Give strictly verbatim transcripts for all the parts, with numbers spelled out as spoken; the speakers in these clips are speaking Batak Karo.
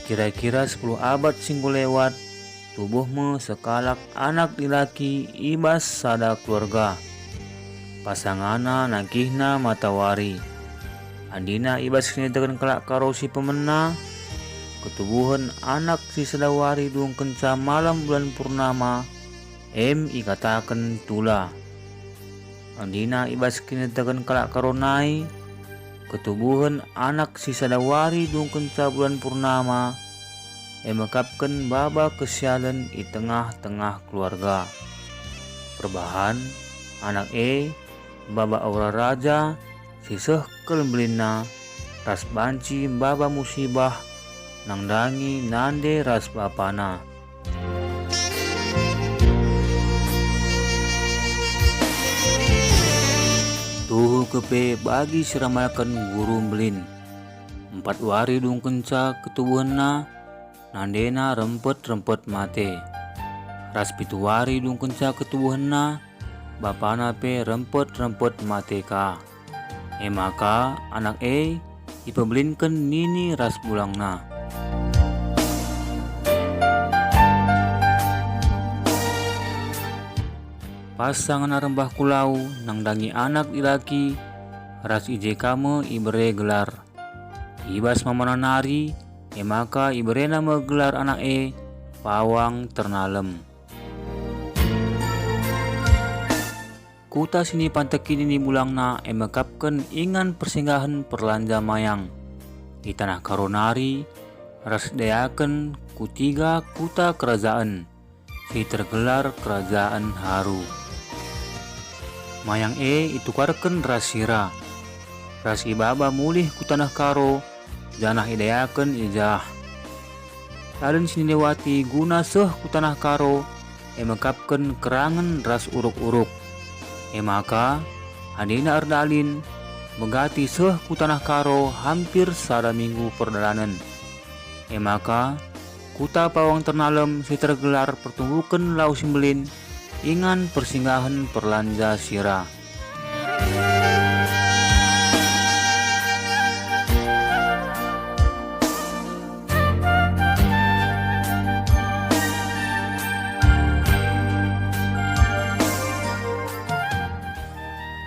Kira-kira sepuluh abad si enggo lewat, tubuh me sekalak anak dilaki i bas sada keluarga. Pasanganna nangkihna matawari. Andina i bas kiniteken kalak Karo si pemena, ketubuhen anak si sada wari dungkenca malam bulan purnama, em ikataken tula. Andina i bas kiniteken kalak Karo nai, ketubuhen anak si sada wari dungkenca bulan purnama, e mekapken baba kesialen i tengah-tengah keluarga. Perbahan, anak e, baba aura raja, si seh kal mbelinna, ras banci maba musibah nandangi nande ras bapana. Tuhu kepe bagi si ramalken guru mbelin. Empat wari dungkenca ketubuhenna, nandena rempet-rempet mate. Ras pitu wari dungkenca ketubuhenna, bapana pe rempet-rempet mate ka. E maka anak e ipebelinken nini ras bulangna. Pas sangana rembah ku lau nandangi anak dilaki, ras i je ka me ibere gelar. I bas mamana nari, e maka iberena me gelar anak e, Pawang Ternalem. Kuta si nipanteki nini bulangna e mekapken ingan persinggahen perlanja mayang. I taneh Karo nari, ras idayaken ku tiga kuta kerajaen, si tergelar Kerajaen Haru. Mayang e itukarken ras sira, ras ibaba mulih ku taneh Karo, janah idayaken i jah. Dalan si nilewati guna seh ku taneh Karo, e mekapken kerangen ras uruk-uruk. E maka, andina erdalin, megati seh ku taneh Karo hampir sada minggu perdalanen. E maka, kuta Pawang Ternalem si tergelar pertumbuken lau si mbelin ingan persinggahen perlanja sira.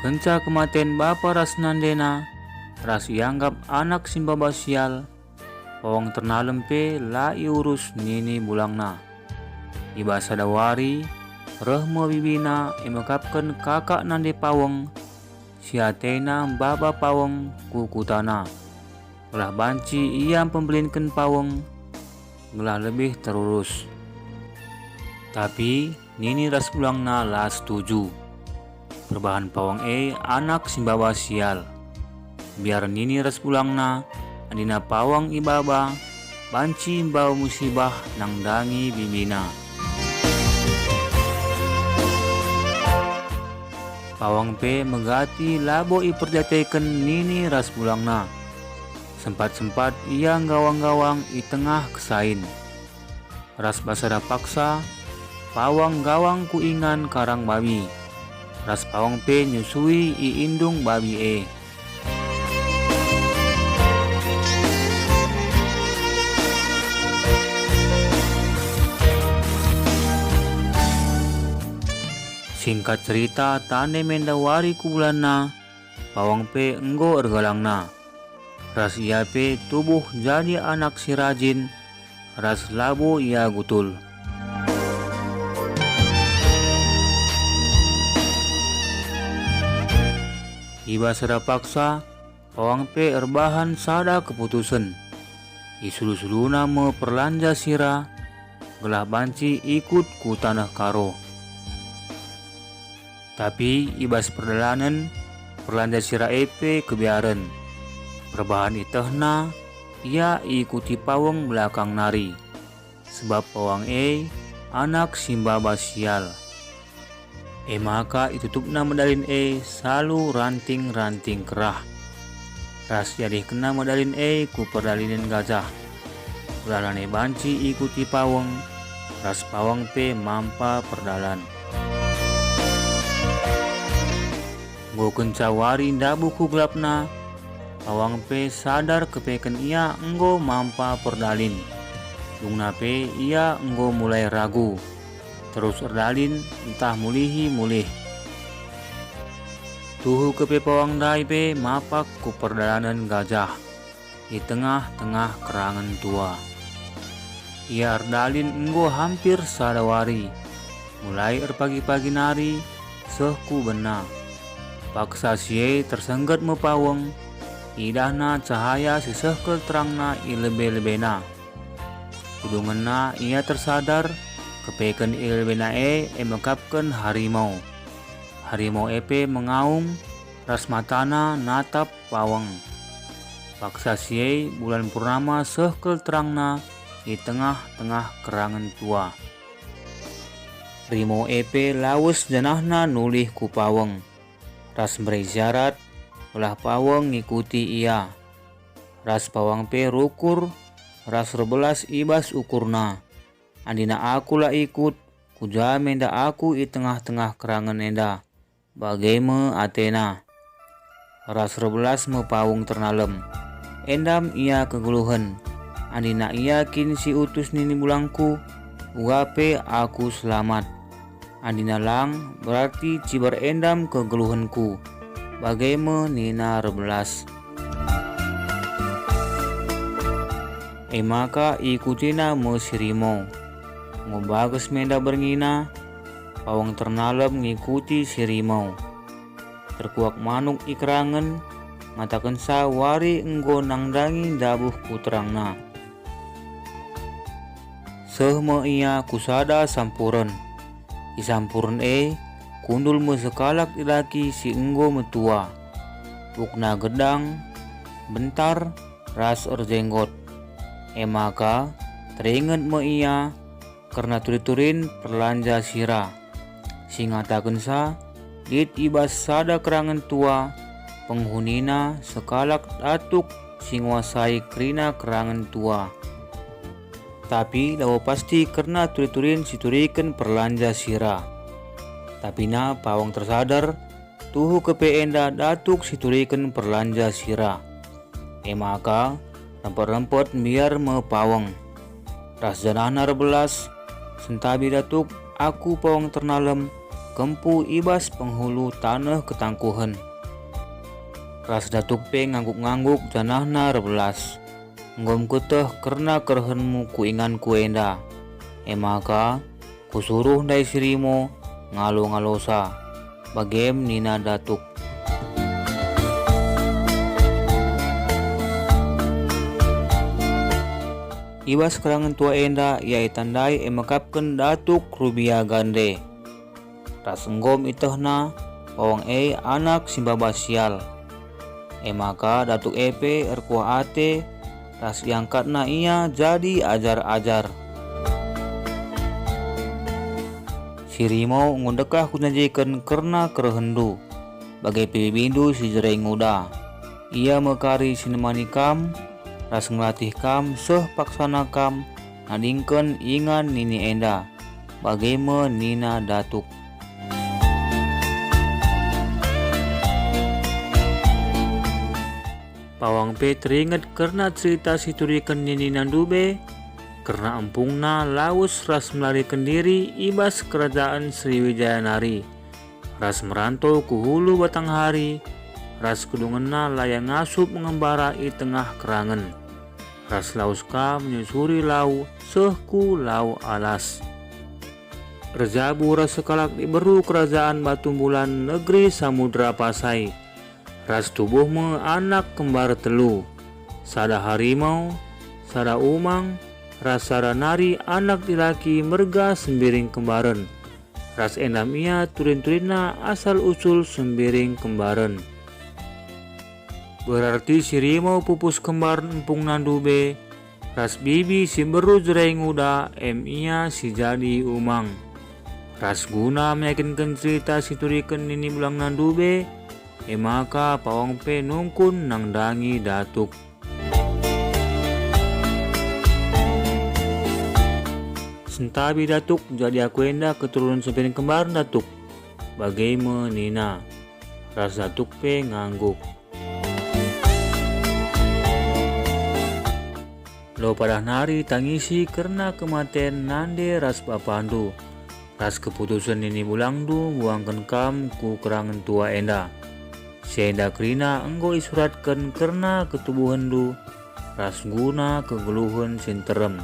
Kenca kematen bapa ras nandena, ras ianggap anak si maba sial, Pawang Ternalem pe la iurus nini bulangna. I bas sada wari, reh me bibina e mekapken kakak nande Pawang, si atena maba Pawang ku kutana, gelah banci ia mpebelinken Pawang, gelah lebih terurus. Tapi nini ras bulangna la setuju. Perbahan Pawang e anak si maba sial. Mbiar nini ras bulangna, andina Pawang ibaba, banci maba musibah nandangi bibina. Pawang pe megati labo iperdiateken nini ras bulangna. Sempat-sempat ia nggawang-nggawang i tengah kesain. Ras bas sada paksa, Pawang nggawang ku ingan karang babi, ras Pawang pe nyusui i indung babi e. Singkat cerita, tandem enda wari ku bulanna, pawang pe enggo ergalangna. Ras ia pe tubuh jadi anak si rajin, ras labo ia gutul. I bas sada paksa, pawang pe erbahan sada keputusen. Isulu-suluna me perlanja sira, gelah banci ikut ku taneh Karo. Tapi i bas perdalanen, perlanja sira e pe kebiaren. Perbahan ietehna, ia iikuti paweng belakang nari, sebab pawang e anak si maba sial. E maka itutupna medalin e salu ranting-ranting kerah, ras ialihkenna medalin e ku perdalinen gajah. Gelah lanai banci iikuti paweng, ras pawang pe mampa perdalan. Enggo kenca wari ndabuh ku gelapna, pawang pe sadar kepeken ia enggo mampa perdalin. Dungna pe ia enggo mulai ragu, terus erdalin ntah mulihi mulih. Tuhu kepe pawang ndai pe mapak ku perdalanen gajah i tengah-tengah kerangen tua. Ia erdalin enggo hampir sada wari, mulai erpagi-pagi nari seh ku bena. Paksa si e tersengget me paweng, idahna cahaya si sehkel terangna i lebe-lebena. Kudungenna ia tersadar, kepeken i lebe-lebena e emekapken harimau. Harimau e pe mengaung ras matana natap paweng. Paksa si e bulan purnama sehkel terangna i tengah-tengah kerangen tua. Rimau e pe lawes janahna nulih ku paweng, ras mbere isyarat, gelah paweng ngikuti ia. Ras pawang pe rukur ras erbelas i bas ukurna. Andina aku la ikut, kuja me enda aku i tengah-tengah kerangen enda? Bage me atena. Ras erbelas me paweng ternalem. Endam ia kegeluhen. Andina ia kin si utus nini bulangku, uga pe aku selamat. Andina lang, berarti cibar endam kegeluhenku. Bage me nina erbelas. E maka ikutina me si rimau. Enggo bages me enda berngina, paweng ternalem ngikuti si rimau. Terkuak manuk i kerangen, ngatakensa wari enggo nandangi ndabuh ku terangna. Seh me ia ku sada sampuren. I sampuren e kundul me sekalak dilaki si enggo metua. Bukna gedang, mbentar, ras erjenggot. E maka teringet me ia kerna turi-turin perlanja sira, si ngatakensa lit i bas sada kerangen tua, penghunina sekalak datuk si nguasai kerina kerangen tua. Tapi labo pasti kerna turi-turin si turiken perlanja sira. Tapina paweng tersadar, tuhu kepe enda datuk si turiken perlanja sira. E maka, rempet-rempet mbiar me paweng. Ras janahna erbelas, sentabi datuk, aku paweng ternalem, kempu i bas penghulu taneh ketangkuhen. Ras datuk pe ngangguk-ngangguk janahna erbelas. Enggo meketeh kerna kerehenmu ku inganku enda. E maka, kusuruh ndai si rimau ngalo-ngalosa. Bagem nina datuk. I bas kerangen tua enda ia itandai emekapken datuk rubia gande. Ras nggom itehna pawang e anak si maba sial. E maka datuk e pe erkuah ate, ras iangkatna ia jadi ajar-ajar. Si rimau enggo ndekah kujanjiken kerna kerehenndu, bage pe bibindu si jera nguda. Ia me kari si nemani kam, ras ngelatih kam seh paksana kam nadingken ingan nini enda. Bage me nina datuk. Pawang pe teringet kerna cerita si turiken ninina ndube, kerna empungna lawes ras melariken diri i bas kerajaan Sriwijaya nari, ras merantau ku hulu Batanghari, ras kedungenna la ia ngasup ngembara i tengah kerangen, ras lawes ka menyusuri lau seh ku lau alas. Erjabu ras sekalak diberu kerajaan Batu Mbulan negeri Samudra Pasai, ras tubuh me anak kembar telu, sada harimau, sada umang, ras sada nari anak dilaki merga Sembiring Kembaren, ras endam ia turin-turinna asal usul Sembiring Kembaren. Berarti si rimau pupus kembar empungna ndube, ras bibi si mberu jerai nguda, em ia si jadi umang. Ras guna meyakinken cerita si turiken nini bulangna ndube, e maka pawang pe nungkun nandangi datuk. Sentabi datuk, jadi aku enda keturunen Sembiring Kembaren datuk. Bage me nina, ras datuk pe ngangguk. Lo padah nari tangisi kerna kematen nande ras bapandu, ras keputusen nini bulangndu mbuangken kam ku kerangen tua enda. Si enda kerina enggo isuratken kerna ketubuhenndu ras guna kegeluhen si nterem.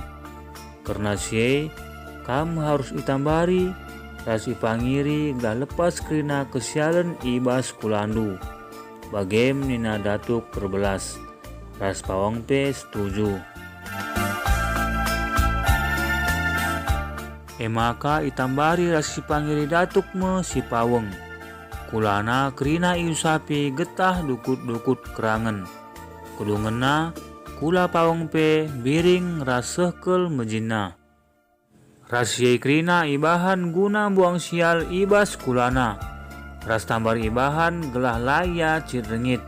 Kerna si e, kam harus itambari ras ipangiri gelah lepas kerina kesialen i bas kulandu. Bage me nina datuk erbelas, ras pawang pe setuju. E maka itambari ras sipangiri datuk me si paweng. Kulana kerina iusapi getah dukut-dukut kerangen. Kedungenna, kula paweng pe mbiring ras seh kal mejinna. Ras si e kerina ibahan guna mbuang sial i bas kulana, ras tambar ibahan gelah la ia cit rengit,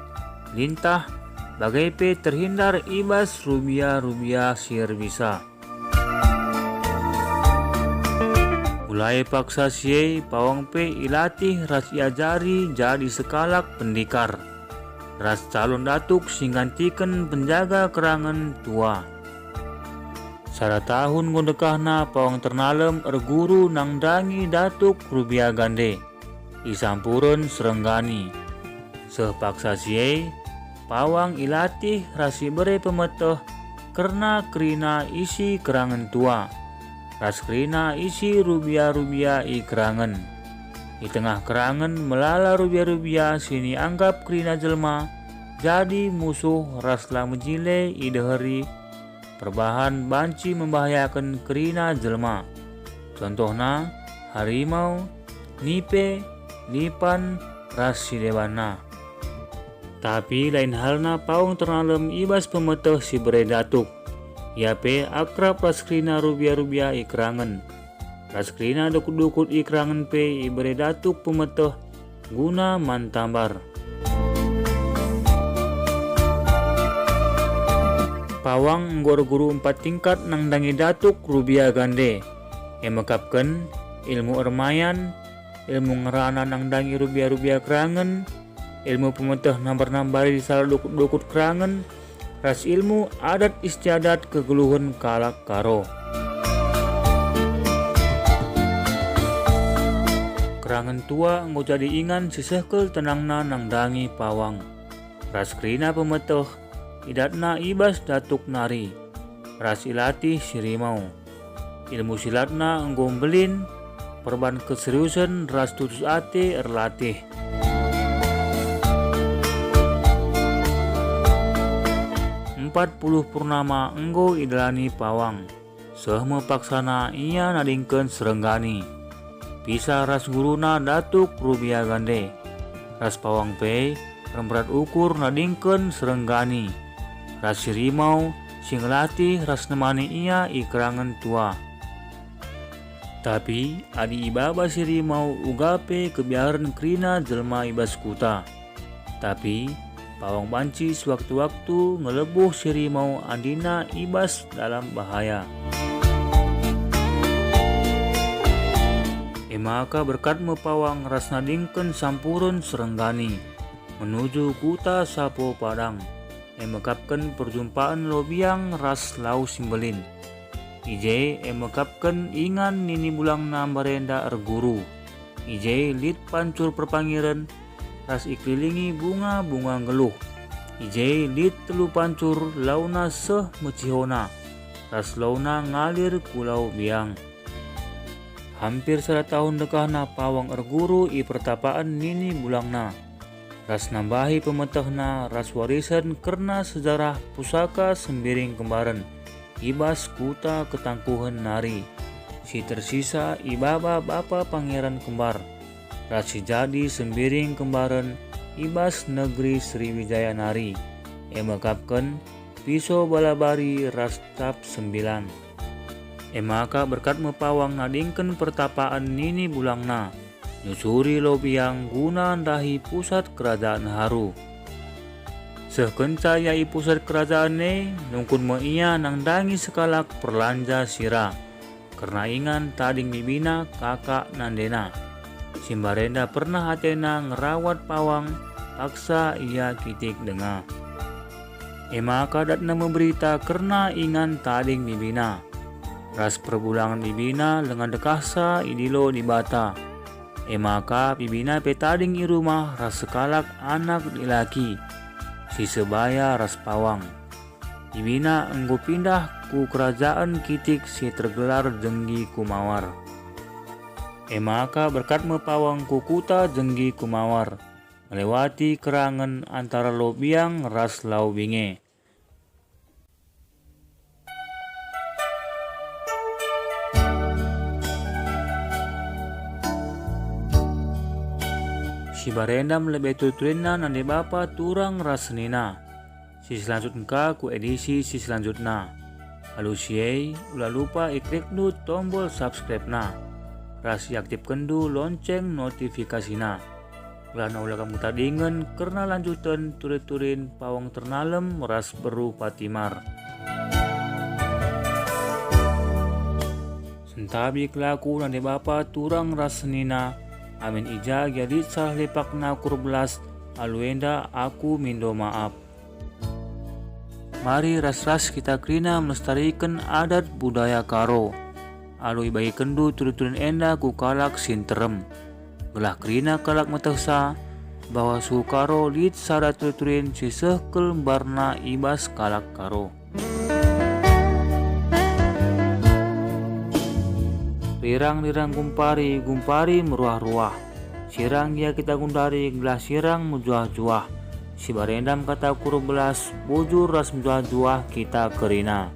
lintah, bage pe terhindar i bas rubia-rubia si erbisa. Mulai paksa si e pawang pe ilatih ras iajari jadi sekalak pendikar, ras calon datuk si nggantiken penjaga kerangen tua. Sada tahun enggo ndekahna pawang Ternalem erguru nandangi datuk Rubia Gande i Sampuren Serenggani. Seh paksa si e, pawang ilatih ras ibere pemeteh kerna kerina isi kerangen tua, ras kerina isi rubia-rubia i kerangen. I tengah kerangen melala rubia-rubia si nianggap kerina jelma jadi musuh ras la mejile ideheri perbahan banci membahayaken kerina jelma. Contohna, harimau, nipe, lipan, ras si debanna. Tapi lain halna pawang Ternalem i bas pemeteh si bere datuk. Ia pe akrab ras kerina rubia-rubia i kerangen, ras kerina dukut-dukut i kerangen pe ibere datuk pemeteh guna man tambar. Pawang enggo erguru empat tingkat nandangi datuk Rubia Gande, e mekapken ilmu ermayan, ilmu ngerana nandangi rubia-rubia kerangen, ilmu pemeteh nambar-nambari salah dukut-dukut kerangen, ras ilmu adat istiadat kegeluhen kalak Karo. Kerangen tua enggo jadi ingan si seh kal tenangna nandangi pawang. Ras kerina pemeteh, idatna i bas datuk nari, ras ilatih si rimau. Ilmu silatna enggo mbelin, perban keseriusen ras tutus ate erlatih. Empat puluh purnama enggo idalani pawang. Seh me paksana ia nadingken Serenggani. Pisah ras guruna datuk Rubia Gande. Ras pawang pe ermberat ukur nadingken Serenggani, ras si rimau si ngelatih ras nemani ia i kerangen tua. Tapi adi ibaba si rimau uga pe kebiaren kerina jelma i bas kuta. Tapi pawang banci sewaktu-waktu ngelebuh si rimau andina i bas dalam bahaya. E maka berkat me pawang ras nadingken Sampuren Serenggani menuju kuta Sapo Padang, e mekapken perjumpaen Lobiang ras Lau Simbelin. I je e mekapken ingan nini bulangna mbarenda erguru. I je lit pancur perpangiren, ras ikelilingi bunga-bunga nggeluh. I je lit telu pancur launa seh mecihona, ras launa ngalir ku Lau Biang. Hampir sada tahun dekahna pawang erguru i pertapaen nini bulangna, ras nambahi pemetehna ras warisen kerna sejarah pusaka Sembiring Kembaren i bas kuta Ketangkuhen nari, si tersisa i baba bapa Pangeran Kembar, ras si jadi Sembiring Kembaren i bas negeri Sriwijaya nari, e me akapken Piso Balabari ras Cap Sembilan. E maka berkat me pawang nadingken pertapaen nini bulangna, nyusuri Lau Biang guna ndahi pusat kerajaan Haru. Seh kenca ia i pusat kerajaan e, nungkun me ia nandangi sekalak perlanja sira, kerna ingan tading bibina kakak nandena. Si mbarenda pernah atena ngerawat pawang, paksa ia kitik denga. E maka datna me berita kerna ingan tading bibina, ras perbulangen bibina lenga dekahsa idilo Dibata. E maka bibina pe tading i rumah ras sekalak anak dilaki, si sebaya ras pawang. Bibina enggo pindah ku kerajaan kitik si tergelar Jenggi Kumawar. E maka berkat me pawang ku kuta Jenggi Kumawar, ngelewati kerangen antara Lau Biang ras Lau Binge. Si barenda me lebe turinna nande bapa turang ras senina. Si selanjutken ka ku edisi si selanjutna. Alu si e, ula lupa iklikndu tombol subscribe-na, ras iaktifkenndu lonceng notifikasina. Gelahna ula kam tadingen kerna lanjuten turi-turin pawang Ternalem ras beru Patimar. Sentabi kelaku nande bapa turang ras senina, amin i ja gia lit salah lepakna ku erbelas, alu enda aku mindo maap. Mari ras-ras kita kerina melestariken adat budaya Karo, alu ibagikenndu turi-turin enda ku kalak si nterem. Gelah kerina kalak metehsa bahwa suhu Karo lit sada turi-turin si seh kal mbarna i bas kalak Karo. Rirang-rirang gumpari, gumpari meruah-ruah. Sirang gia kita gundari gelah sirang mejuah-juah. Si barenda me kata ku erbelas, bujur ras mejuah-juah kita kerina.